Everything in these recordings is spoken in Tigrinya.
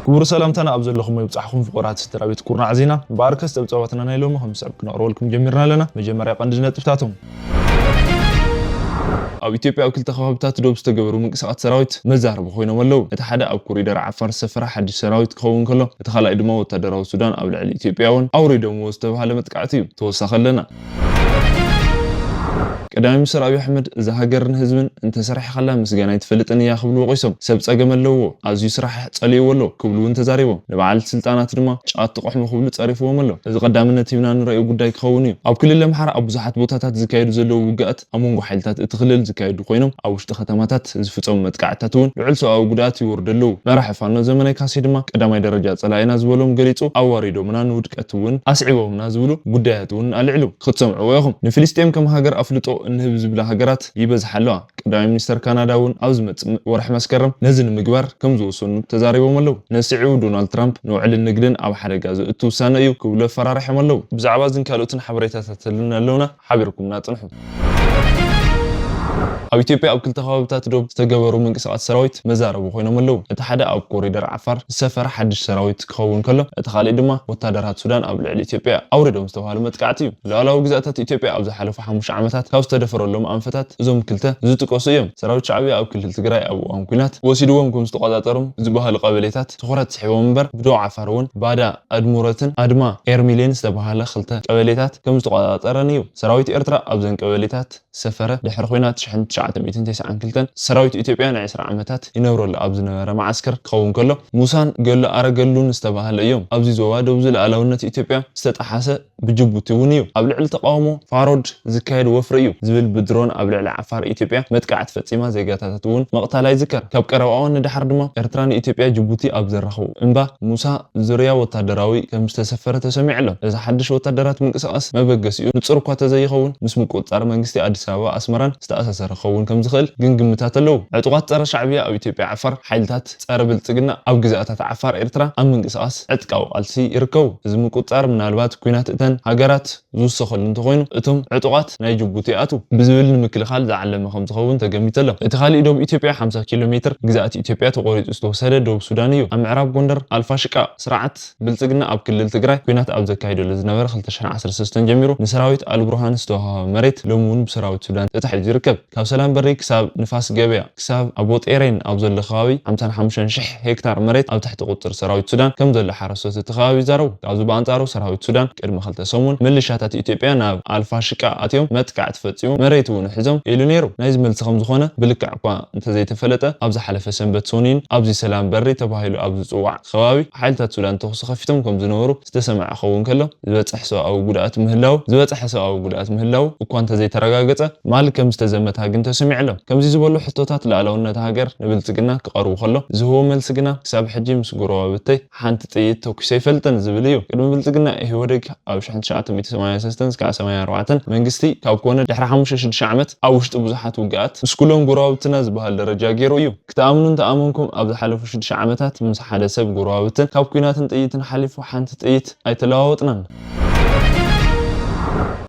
ክቡር ሰላምታና ኣብ ዘለኹም ይብጻሕኩም ፍቑራት ስድራ ቤት ኩርናዕ ዜና። ብኣርከስ ጸብጻባትና ናይ ሎሚ ከም ዝስዕብ ክነቕርበልኩም ጀሚርና ኣለና። መጀመርያ ቀንዲ ነጥብታቶም። ኣብ ኢትዮጵያ ኣብ ክልተ ከባቢታት ዶብ ዝተገበሩ ምንቅስቓስ ሰራዊት መዛረቢ ኮይኖም ኣለዉ። እቲ ሓደ ኣብ ኮሪደር ዓፋር ዝሰፈረ ሓድሽ ሰራዊት ክኸውን ከሎ፣ እቲ ካልኣይ ድማ ወታደራዊ ሱዳን ኣብ ልዕሊ ኢትዮጵያ እውን ኣውሪዶምዎ ዝተባህለ መጥቃዕቲ እዩ። ተወሳኺ ኣለና። ቀዳማይ ሚኒስትር ኣብይ ኣሕመድ፣ "እዛ ሃገርን ህዝብን እንተሰሪሕኻላ ምስጋና ኣይትፈልጥን እያ" ክብሉ ወቒሶም። "ሰብ ጸገም ኣለዎ፣ ኣዝዩ ስራሕ ጸሊእዎ ኣሎ" ክብሉ እውን ተዛሪቦም። ንበዓል ስልጣናት ድማ "ጫት ጥቕሕሙ" ክብሉ ጸሪፍዎም ኣሎ። "እዚ ቀዳምነት ሂብና ንርእዮ ጉዳይ ክኸውን እዩ። ኣብ ክልል ኣምሓራ ኣብ ብዙሓት ቦታታት ዝካየዱ ዘለዉ ውግኣት ኣብ መንጎ ሓይልታት እቲ ክልል ዝካየዱ ኮይኖም፣ ኣብ ውሽጢ ከተማታት ዝፍጸሙ መጥቃዕትታት እውን ልዑል ሰብኣዊ ጉድኣት ይወርዱ ኣለዉ። መራሒ ፋኖ ዘመነ ካሴ ድማ ቀዳማይ ደረጃ ጸላኢና ዝበሎም ገሊጹ፣ ኣዋሪዶምና፣ ንውድቀት እውን ኣስዒቦምና ዝብሉ ጉዳያት እውን ኣልዒሉ። ክትሰምዕዎ ኢኹም። ንፍልስጤም ከም ሃገር ኣፍልጦ እንህብ ዝብላ ሃገራት ይበዝሓ ኣለዋ። ቀዳማይ ሚኒስተር ካናዳ እውን ኣብ ዝመጽእ ወርሒ መስከረም ነዚ ንምግባር ከም ዝወሰኑ ተዛሪቦም ኣለዉ። ነስዒቡ ዶናልድ ትራምፕ ንውዕልን ንግድን ኣብ ሓደጋ ዘእቱ ውሳነ እዩ ክብሉ ኣፈራሪሖም ኣለዉ። ብዛዕባ እዝን ካልኦትን ሓበሬታታት ኣለና ኣለውና። ሓቢርኩምና ጽንሑ። ኣብ ኢትዮጵያ ኣብ ክልተ ከባቢታት ዶብ ዝተገበሩ ምንቅስቓስ ሰራዊት መዛረቢ ኮይኖም ኣለዉ። እቲ ሓደ ኣብ ኮሪደር ዓፋር ዝሰፈረ ሓድሽ ሰራዊት ክኸውን ከሎ፣ እቲ ካልእ ድማ ወታደራት ሱዳን ኣብ ልዕሊ ኢትዮጵያ ኣውሪዶም ዝተባህሉ መጥቃዕቲ እዩ። ሉዓላዊ ግዝኣታት ኢትዮጵያ ኣብ ዝሓለፉ ሓሙሽተ ዓመታት ካብ ዝተደፈረሎም ኣንፈታት እዞም ክልተ ዝጥቀሱ እዮም። ሰራዊት ሻዕብያ ኣብ ክልል ትግራይ ኣብ እዋን ኲናት ወሲድዎም ከም ዝተቆጻጸሮም ዝበሃሉ ቀበሌታት ትኹረት ስሒቦም እምበር፣ ብዶብ ዓፋር እውን ባዳ ኣድሙረትን ኣድማ ኤርሚሌን ዝተባህለ ክልተ ቀበሌታት ከም ዝተቆጻጸረን እዩ። ሰራዊት ኤርትራ ኣብዘን ቀበሌታት ሰፈረ ድሕሪ ኲናት ሽሕን ትሽዓተ ሚእትን ተስዓን ክልተን ሰራዊት ኢትዮጵያ ንዕስራ ዓመታት ይነብረሉ ኣብ ዝነበረ መዓስከር ክኸውን ከሎ፣ ሙሳን ገሎ ኣረገሉን ዝተባህለ እዮም። ኣብዚ ዞባ ደቡብ ሉዓላውነት ኢትዮጵያ ዝተጠሓሰ ብጅቡቲ እውን እዩ። ኣብ ልዕሊ ተቃውሞ ፋሮድ ዝካየድ ወፍሪ እዩ ዝብል ብድሮን ኣብ ልዕሊ ዓፋር ኢትዮጵያ መጥቃዕቲ ፈጺማ ዜጋታት እውን መቕታላ ይዝከር። ካብ ቀረባ እዋን ንደሓር ድማ ኤርትራ ንኢትዮጵያ ጅቡቲ ኣብ ዘራኸቡ እምባ ሙሳ ዙርያ ወታደራዊ ከም ዝተሰፈረ ተሰሚዑ ኣሎ። እዚ ሓድሽ ወታደራት ምንቅስቓስ መበገሲኡ ንጹር እኳ ተዘይኸውን፣ ምስ ምቁጽጻር መንግስቲ ኣዲስ ኣበባ ኣስመራን ዝተኣሳሰረ ክኸውን ከም ዝኽእል ግን ግምታት ኣለዉ። ዕጡቓት ጸረ ሻዕብያ ኣብ ኢትዮጵያ ዓፋር ሓይልታት ጸረ ብልጽግና ኣብ ግዝኣታት ዓፋር ኤርትራ ኣብ ምንቅስቓስ ዕጥቃዊ ቃልሲ ይርከቡ። እዚ ምቁጽጻር ምናልባት ኲናት እተን ሃገራት ዝውሰኸሉ እንተኾይኑ፣ እቶም ዕጡቓት ናይ ጅቡቲ ይኣትዉ ብዝብል ንምክልኻል ዝዓለመ ከም ዝኸውን ተገሚቱ ኣሎ። እቲ ካሊእ ዶብ ኢትዮጵያ ሓምሳ ኪሎ ሜትር ግዝኣት ኢትዮጵያ ተቖሪጹ ዝተወሰደ ዶብ ሱዳን እዩ። ኣብ ምዕራብ ጎንደር ኣልፋሽቃ ስርዓት ብልጽግና ኣብ ክልል ትግራይ ኲናት ኣብ ዘካይደሉ ዝነበረ ክልተ ሽሕን ዓሰርተ ሰለስተን ጀሚሩ ንሰራዊት ኣልቡርሃን ዝተዋህበ መሬት ሎሚ እውን ብሰራዊት ሱዳን ተታሒዙ ይርከብ። ካብ ሰላም በሪ ክሳብ ንፋስ ገበያ ክሳብ ኣቦ ጤሬን ኣብ ዘሎ ከባቢ ሓምሳን ሓሙሽተን ሽሕ ሄክታር መሬት ኣብ ትሕቲ ቁጽጽር ሰራዊት ሱዳን ከም ዘሎ ሓረስቶት እቲ ከባቢ ይዛረቡ። ካብዚ ብኣንጻሩ ሰራዊት ሱዳን ቅድሚ ክልተ ሰሙን ሚሊሻታት ኢትዮጵያ ናብ ኣልፋሽቃ ኣትዮም መጥቃዕቲ ፈጺሞም መሬት እውን ሒዞም ኢሉ ነይሩ። ናይዚ መልሲ ከም ዝኾነ ብልክዕ እኳ እንተዘይተፈለጠ፣ ኣብ ዝሓለፈ ሰንበት ሰኑይን ኣብዚ ሰላም በሪ ተባሂሉ ኣብ ዝጽዋዕ ከባቢ ሓይልታት ሱዳን ተኹሲ ከፊቶም ከም ዝነበሩ ዝተሰምዐ ክኸውን ከሎ፣ ዝበጽሕ ሰብኣዊ ጉድኣት ምህላው ዝበጽሐ ሰብኣዊ ጉድኣት ምህላው እኳ እንተዘይተረጋገጸ፣ ማል ከም ዝተዘመታ ግን ተሰሚዑ ኣሎ። ከምዚ ዝበሉ ሕቶታት ልኣላውነት ሃገር ንብልጽግና ክቐርቡ ከሎ ዝህቦ መልሲ ግና ክሳብ ሕጂ ምስ ጎረባብተይ ሓንቲ ጥይት ተኩሰ ኣይፈልጥን ዝብል እዩ። ቅድሚ ብልጽግና ኢህወዴግ ኣብ ሽሕን ትሽዓተ ሚእትን ሰማንያን ሰለስተን እስካብ ሰማንያን ኣርባዕተን መንግስቲ ካብ ኮነ ድሕሪ ሓሙሽተ ሽዱሽተ ዓመት ኣብ ውሽጢ ብዙሓት ውግኣት ምስ ኩሎም ጎረባብትና ዝበሃል ደረጃ ገይሩ እዩ። ክትኣምኑን ተኣመንኩም ኣብ ዝሓለፉ ሽዱሽተ ዓመታት ምስ ሓደ ሰብ ጎረባብትን ካብ ኲናትን ጥይትን ሓሊፉ ሓንቲ ጥይት ኣይተለዋወጥናን።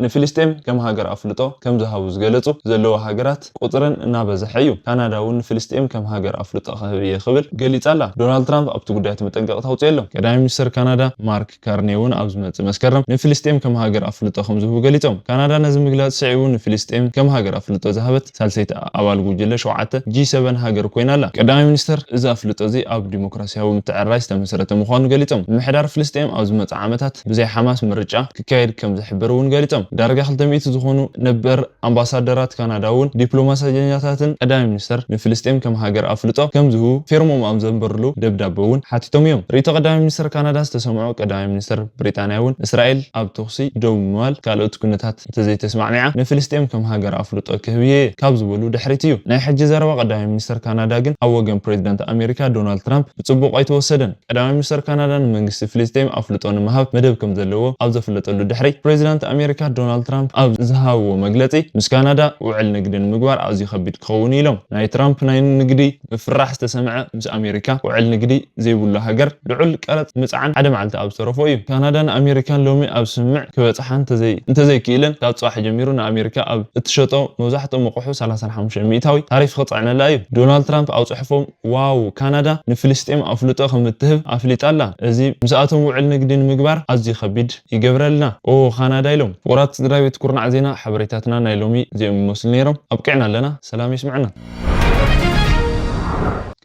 ንፍልስጤም ከም ሃገር ኣፍልጦ ከም ዝሃቡ ዝገለጹ ዘለዉ ሃገራት ቁጽረን እናበዝሐ እዩ። ካናዳ እውን ንፍልስጤም ከም ሃገር ኣፍልጦ ክህብ እየ ክብል ገሊጻ ኣላ። ዶናልድ ትራምፕ ኣብቲ ጉዳይ እቲ መጠንቀቕታ ኣውጺኡ ኣሎ። ቀዳማይ ሚኒስተር ካናዳ ማርክ ካርኔ እውን ኣብ ዝመጽእ መስከረም ንፍልስጤም ከም ሃገር ኣፍልጦ ከም ዝህቡ ገሊጾም። ካናዳ ነዚ ምግላጽ ስዒቡ ንፍልስጤም ከም ሃገር ኣፍልጦ ዝሃበት ሳልሰይቲ ኣባል ጉጅለ ሸውዓተ ጂ ሰቨን ሃገር ኮይና ኣላ። ቀዳማይ ሚኒስተር እዚ ኣፍልጦ እዚ ኣብ ዲሞክራሲያዊ ምትዕርራይ ዝተመስረተ ምዃኑ ገሊጾም። ምምሕዳር ፍልስጤም ኣብ ዝመጽእ ዓመታት ብዘይ ሓማስ ምርጫ ክካየድ ከም ዝሕብር እውን ገሊጾም። ዳርጋ ክልተ ሚእቲ ዝኾኑ ነበር ኣምባሳደራት ካናዳ እውን ዲፕሎማሰኛታትን ቀዳማይ ሚኒስተር ንፍልስጤም ከም ሃገር ኣፍልጦ ከም ዝህቡ ፌርሞም ኣብ ዘንበርሉ ደብዳበ እውን ሓቲቶም እዮም። ርእይቶ ቀዳማይ ሚኒስተር ካናዳ ዝተሰምዖ ቀዳማይ ሚኒስተር ብሪጣንያ እውን እስራኤል ኣብ ተኹሲ ደው ብምባል ካልኦት ኩነታት እንተዘይተስማዕሚዓ ንፍልስጤም ከም ሃገር ኣፍልጦ ክህብ እየ ካብ ዝበሉ ድሕሪት እዩ። ናይ ሕጂ ዘረባ ቀዳማይ ሚኒስተር ካናዳ ግን ኣብ ወገን ፕሬዚዳንት ኣሜሪካ ዶናልድ ትራምፕ ብጽቡቕ ኣይተወሰደን። ቀዳማይ ሚኒስተር ካናዳ ንመንግስቲ ፍልስጤም ኣፍልጦ ንምሃብ መደብ ከም ዘለዎ ኣብ ዘፍለጠሉ ድሕሪ ፕሬዚዳንት ኣሜሪካ ዶናልድ ትራምፕ ኣብ ዝሃብዎ መግለጺ፣ ምስ ካናዳ ውዕል ንግዲ ንምግባር ኣዝዩ ከቢድ ክኸውን እዩ ኢሎም። ናይ ትራምፕ ናይ ንግዲ ምፍራሕ ዝተሰምዐ፣ ምስ ኣሜሪካ ውዕል ንግዲ ዘይብሉ ሃገር ልዑል ቀረጽ ምጽዓን ሓደ መዓልቲ ኣብ ዝተረፎ እዩ። ካናዳን ኣሜሪካን ሎሚ ኣብ ስምምዕ ክበጽሓ እንተዘይ-፣ እንተዘይክኢለን፣ ካብ ጽባሕ ጀሚሩ ንኣሜሪካ ኣብ እትሸጦ መብዛሕትኦም ኣቑሑ ሰላሳ ሓሙሽተ ሚእታዊ ታሪፍ ክጽዕነላ እዩ። ዶናልድ ትራምፕ ኣብ ጽሑፎም፣ ዋው፣ ካናዳ ንፍልስጤም ኣፍልጦ ከም እትህብ ኣፍሊጣ ኣላ። እዚ ምስኣቶም ውዕል ንግዲ ንምግባር ኣዝዩ ከቢድ ይገብረልና። ኦ ካናዳ ኢሎም። ፍቑራት ስድራ ቤት ኩርናዕ ዜና፣ ሓበሬታትና ናይ ሎሚ እዚኦም ይመስሉ ነይሮም። ኣብቂዕና ኣለና። ሰላም ይስምዐና።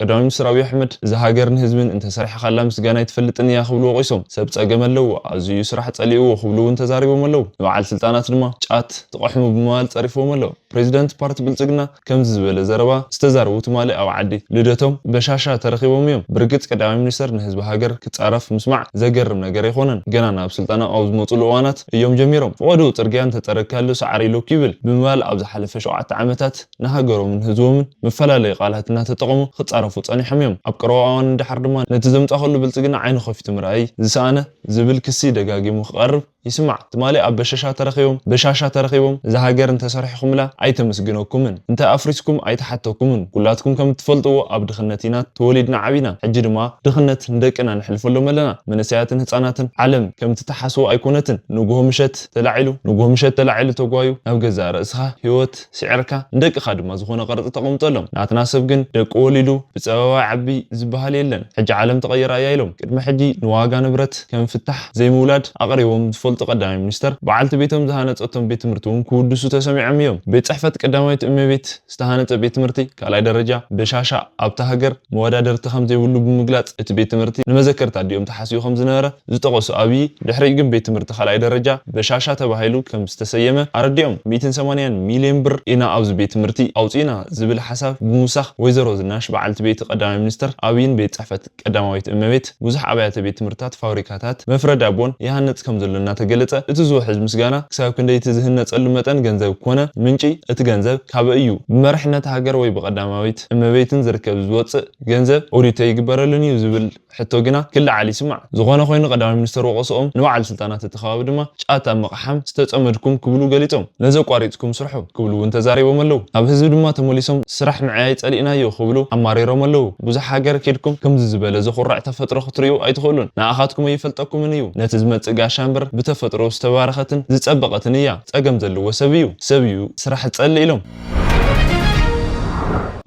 ቀዳማይ ሚኒስትር ኣብይ ኣሕመድ፣ እዛ ሃገርን ህዝብን እንተሰሪሕካላ ምስጋና ኣይትፈልጥን እያ ክብሉ ወቒሶም። ሰብ ጸገም ኣለዎ፣ ኣዝዩ ስራሕ ጸሊእዎ ክብሉ እውን ተዛሪቦም ኣለዉ። ንበዓል ስልጣናት ድማ ጫት ትቐሕሙ ብምባል ጸሪፍዎም ኣለዉ። ፕሬዚደንት ፓርቲ ብልጽግና ከምዚ ዝበለ ዘረባ ዝተዛረቡ ትማሊ ኣብ ዓዲ ልደቶም በሻሻ ተረኺቦም እዮም። ብርግጽ ቀዳማይ ሚኒስተር ንህዝቢ ሃገር ክጻረፍ ምስማዕ ዘገርም ነገር ኣይኮነን። ገና ናብ ስልጣኖም ኣብ ዝመጹሉ እዋናት እዮም ጀሚሮም። ፈቐድኡ ጽርግያ እንተጸረግካሉ ሰዓሪ ኢሉኪ ይብል ብምባል ኣብ ዝሓለፈ ሸውዓተ ዓመታት ንሃገሮምን ህዝቦምን መፈላለዪ ቃላት እናተጠቐሙ ክጻረፉ ጸኒሖም እዮም። ኣብ ቀረባ እዋን ድሓር ድማ ነቲ ዘምጻእኩሉ ብልጽግና ዓይኑ ከፊቱ ምርኣይ ዝሰኣነ ዝብል ክሲ ደጋጊሙ ክቐርብ ይስማዕ። ትማሊ ኣብ በሸሻ ተረኺቦም፣ በሻሻ ተረኺቦም፣ እዛ ሃገር እንተሰሪሕኩምላ ኣይተመስግነኩምን፣ እንተ ኣፍሪስኩም ኣይተሓተኩምን። ኩላትኩም ከም እትፈልጥዎ ኣብ ድኽነት ኢና ተወሊድና ዓቢና። ሕጂ ድማ ድኽነት ንደቅና ነሕልፈሎም ኣለና። መንእሰያትን ህጻናትን ዓለም ከምቲ ትሓስቦ ኣይኮነትን። ንግሆ ምሸት ተላዒሉ፣ ንግሆ ምሸት ተላዒሉ ተጓዩ ናብ ገዛእ ርእስኻ ህይወት ስዒርካ ንደቅኻ ድማ ዝኾነ ቅርጺ ተቐምጠሎም። ናትና ሰብ ግን ደቂ ወሊዱ ብጸበባ ይዓቢ ዝበሃል የለን። ሕጂ ዓለም ተቐይራ እያ ኢሎም። ቅድሚ ሕጂ ንዋጋ ንብረት ከም ፍታሕ ዘይምውላድ ኣቕሪቦም ዝፈልጡ ቀዳማይ ሚኒስተር፣ በዓልቲ ቤቶም ዝሃነጸቶም ቤት ትምህርቲ እውን ክውድሱ ተሰሚዖም እዮም። ቤት ጽሕፈት ቀዳማዊት እመቤት ዝተሃነጸ ቤት ትምህርቲ ካልኣይ ደረጃ በሻሻ ኣብታ ሃገር መወዳደርቲ ከም ዘይብሉ ብምግላጽ፣ እቲ ቤት ትምህርቲ ንመዘከርታ ኣዲኦም ተሓስዩ ከም ዝነበረ ዝጠቐሱ ኣብዪ፣ ድሕሪኡ ግን ቤት ትምህርቲ ካልኣይ ደረጃ በሻሻ ተባሂሉ ከም ዝተሰየመ ኣረዲኦም። ሚእትን ሰማንያን ሚልዮን ብር ኢና ኣብዚ ቤት ትምህርቲ ኣውጺእና ዝብል ሓሳብ ብምውሳኽ፣ ወይዘሮ ዝናሽ በዓልቲ ቤት ቀዳማይ ሚኒስተር ኣብይን ቤት ጽሕፈት ቀዳማዊት እመቤት ብዙሕ ኣብያተ ቤት ትምህርትታት፣ ፋብሪካታት፣ መፍረዲ ኣቦን ይሃንጽ ከም ዘሎ እናተገለጸ፣ እቲ ዝውሕዝ ምስጋና ክሳብ ክንደይ እቲ ዝህነጸሉ መጠን ገንዘብ ኮነ ምንጪ እቲ ገንዘብ ካበይ እዩ? ብመሪሕነት ሃገር ወይ ብቀዳማዊት እመቤትን ዝርከብ ዝወጽእ ገንዘብ ኦዲት ኣይግበረሉን እዩ ዝብል ሕቶ ግና ክለዓል ይስማዕ። ዝኾነ ኮይኑ ቀዳማይ ሚኒስተር ወቐስኦም ንበዓል ስልጣናት እቲ ከባቢ ድማ ጫት ኣብ ምቕሓም ዝተጸመድኩም ክብሉ ገሊጾም፣ ነዚ ኣቋሪጽኩም ስርሑ ክብሉ እውን ተዛሪቦም ኣለዉ። ኣብ ህዝቢ ድማ ተመሊሶም ስራሕ ምዕያይ ጸሊእናዮ ክብሉ ኣማሪሮም ኣለዉ። ብዙሕ ሃገር ኬድኩም ከምዚ ዝበለ ዘኹርዕ ተፈጥሮ ክትርእዩ ኣይትኽእሉን። ንኣኻትኩም ኣይፈልጠኩምን እዩ። ነቲ ዝመጽእ ጋሻ እምበር ብተፈጥሮ ዝተባረኸትን ዝጸበቐትን እያ። ጸገም ዘለዎ ሰብ እዩ። ሰብ እዩ ስራሕ ዝጸልእ ኢሎም።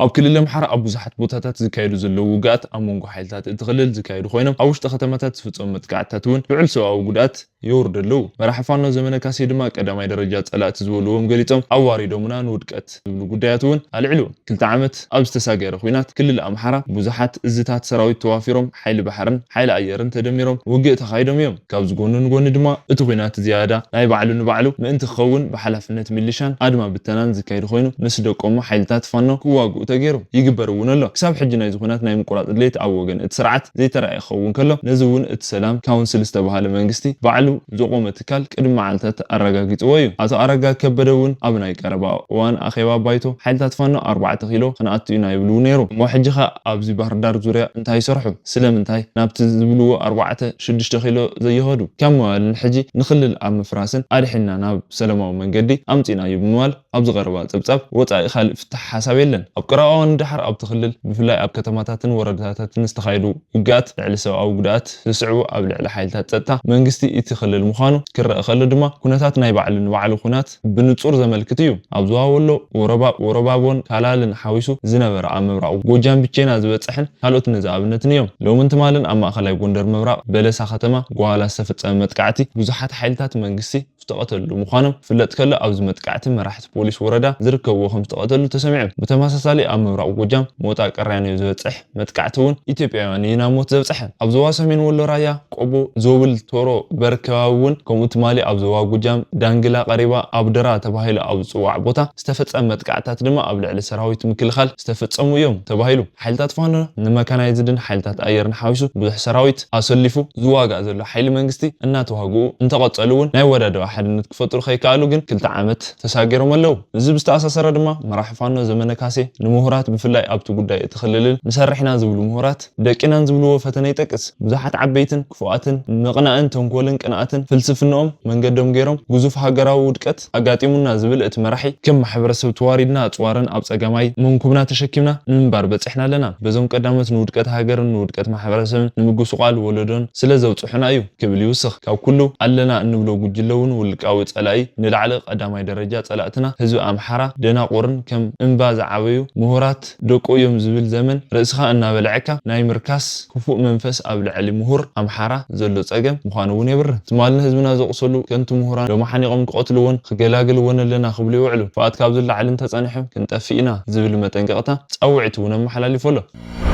ኣብ ክልል ኣምሓራ ኣብ ብዙሓት ቦታታት ዝካየዱ ዘለዉ ውግኣት ኣብ መንጎ ሓይልታት እቲ ክልል ዝካየዱ ኮይኖም፣ ኣብ ውሽጢ ከተማታት ዝፍጸሙ መጥቃዕትታት እውን ልዑል ሰብኣዊ ጉድኣት የውርዱ ኣለዉ። መራሒ ፋኖ ዘመነ ካሴ ድማ ቀዳማይ ደረጃ ጸላእቲ ዝበልዎም ገሊጾም ኣዋሪዶምና ንውድቀት ዝብሉ ጉዳያት እውን ኣልዒሉ። ክልተ ዓመት ኣብ ዝተሳገረ ኲናት ክልል ኣምሓራ ብዙሓት እዝታት ሰራዊት ተዋፊሮም ሓይሊ ባሕርን ሓይሊ ኣየርን ተደሚሮም ውግእ ተኻይዶም እዮም። ካብዚ ጎኒ ንጎኒ ድማ እቲ ኲናት ዝያዳ ናይ ባዕሉ ንባዕሉ ምእንቲ ክኸውን ብሓላፍነት ሚሊሻን ኣድማ ብተናን ዝካየድ ኮይኑ፣ ምስ ደቆም ሓይልታት ፋኖ ክዋግኡ ተገይሩ ይግበር እውን ኣሎ። ክሳብ ሕጂ ናይዚ ኲናት ናይ ምቁራጽ ድሌት ኣብ ወገን እቲ ስርዓት ዘይተራእየ ክኸውን ከሎ፣ ነዚ እውን እቲ ሰላም ካውንስል ዝተባህለ መንግስቲ ባዕሉ ዘቆመ ትካል ቅድሚ መዓልታት ኣረጋጊጽዎ እዩ። ኣቶ ኣረጋ ከበደ እውን ኣብ ናይ ቀረባ እዋን ኣኼባ ባይቶ ሓይልታት ፋኖ ኣርባዕተ ኪሎ ክንኣቱ ኢና ይብሉ ነይሩ። እሞ ሕጂ ኸ ኣብዚ ባህር ዳር ዙርያ እንታይ ይሰርሑ? ስለምንታይ ናብቲ ዝብልዎ ኣርባዕተ ሽዱሽተ ኪሎ ዘይኸዱ? ካብ ምባልን ሕጂ ንክልል ኣብ ምፍራስን ኣድሒንና ናብ ሰላማዊ መንገዲ ኣምጺእናዮ ብምባል ኣብ ዝቐረባ ጸብጻብ ወጻኢ ካልእ ፍታሕ ሓሳብ የለን። ኣብ ቀረባ እዋን ድሓር ኣብቲ ክልል ብፍላይ ኣብ ከተማታትን ወረዳታትን ዝተኻየዱ ውግኣት ልዕሊ ሰብኣዊ ጉድኣት ዘስዕቡ ኣብ ልዕሊ ሓይልታት ጸጥታ መንግስቲ እቲ ክልል ምዃኑ ክረኣ ከሎ ድማ ኩነታት ናይ ባዕሉ ንባዕሉ ኩናት ብንጹር ዘመልክት እዩ። ኣብ ዞባ ወሎ ወረባ-፣ ወረባቦን ካላልን ሓዊሱ ዝነበረ ኣብ ምብራቕ ጎጃም ብቼና ዝበጽሕን ካልኦት ነዚ ኣብነትን እዮም። ሎምን ትማልን ኣብ ማእኸላይ ጎንደር ምብራቕ በለሳ ከተማ ጓላ ዝተፈጸመ መጥቃዕቲ ብዙሓት ሓይልታት መንግስቲ ዝተቐተሉ ምዃኖም ክፍለጥ ከሎ፣ ኣብዚ መጥቃዕቲ መራሕቲ ፖሊስ ወረዳ ዝርከብዎ ከም ዝተቐተሉ ተሰሚዑ። ብተመሳሳሊ ኣብ ምብራቕ ጎጃም ሞጣ ቀራኒዮ ዝበጽሕ መጥቃዕቲ እውን ኢትዮጵያውያን እዩ ናብ ሞት ዘብጽሐ። ኣብ ዞባ ሰሜን ወሎ ራያ ቆቦ፣ ዞብል፣ ቶሮ በር ከባቢ እውን ከምኡ ትማሊ ኣብ ዞባ ጎጃም ዳንግላ ቀሪባ ኣብ ደራ ተባሂሉ ኣብ ዝጽዋዕ ቦታ ዝተፈጸመ መጥቃዕትታት ድማ ኣብ ልዕሊ ሰራዊት ምክልኻል ዝተፈጸሙ እዮም ተባሂሉ። ሓይልታት ፋኖ ንመካናይዝድን ሓይልታት ኣየርን ሓዊሱ ብዙሕ ሰራዊት ኣሰሊፉ ዝዋጋእ ዘሎ ሓይሊ መንግስቲ እናተዋግኡ እንተቐጸሉ እውን ናይ ወዳደባ ሓድነት ክፈጥሩ ከይከኣሉ ግን ክልተ ዓመት ተሳጊሮም ኣለዉ። እዚ ብዝተኣሳሰረ ድማ መራሒ ፋኖ ዘመነ ካሴ ንምሁራት ብፍላይ ኣብቲ ጉዳይ እቲ ክልልን ንሰርሕ ኢና ዝብሉ ምሁራት ደቂናን ዝብልዎ ፈተነ ይጠቅስ። ብዙሓት ዓበይትን ክፉኣትን ምቕናእን ተንኮልን ቅንኣትን ፍልስፍናኦም መንገዶም ገይሮም ግዙፍ ሃገራዊ ውድቀት ኣጋጢሙና ዝብል እቲ መራሒ ከም ማሕበረሰብ ተዋሪድና ኣፅዋርን ኣብ ፀገማይ መንኩብና ተሸኪምና ንምንባር በፂሕና ኣለና። በዞም ቀዳሞት ንውድቀት ሃገርን ንውድቀት ማሕበረሰብን ንምጉስቋል ወለዶን ስለ ዘብፅሑና እዩ ክብል ይውስኽ። ካብ ኩሉ ኣለና እንብሎ ጉጅለ እውን ውልቃዊ ፀላኢ ንላዕሊ ቀዳማይ ደረጃ ፀላእትና ህዝቢ ኣምሓራ ደናቁርን ከም እምባ ዝዓበዩ ምሁራት ደቁ እዮም ዝብል ዘመን ርእስኻ እናበልዐካ ናይ ምርካስ ክፉእ መንፈስ ኣብ ልዕሊ ምሁር ኣምሓራ ዘሎ ፀገም ምዃኑ እውን የብርህ። ትማሊ ንህዝብና ዘቑሰሉ ከንቱ ምሁራን ሎሚ ሓኒቖም ክቐትልዎን ክገላግልዎን ኣለና ክብሉ ይውዕሉ። ክፍኣት ካብ ዝለዓል እንተፀኒሑ ክንጠፍእ ኢና ዝብል መጠንቀቕታ ፃውዒት እውን ኣመሓላሊፉ ኣሎ።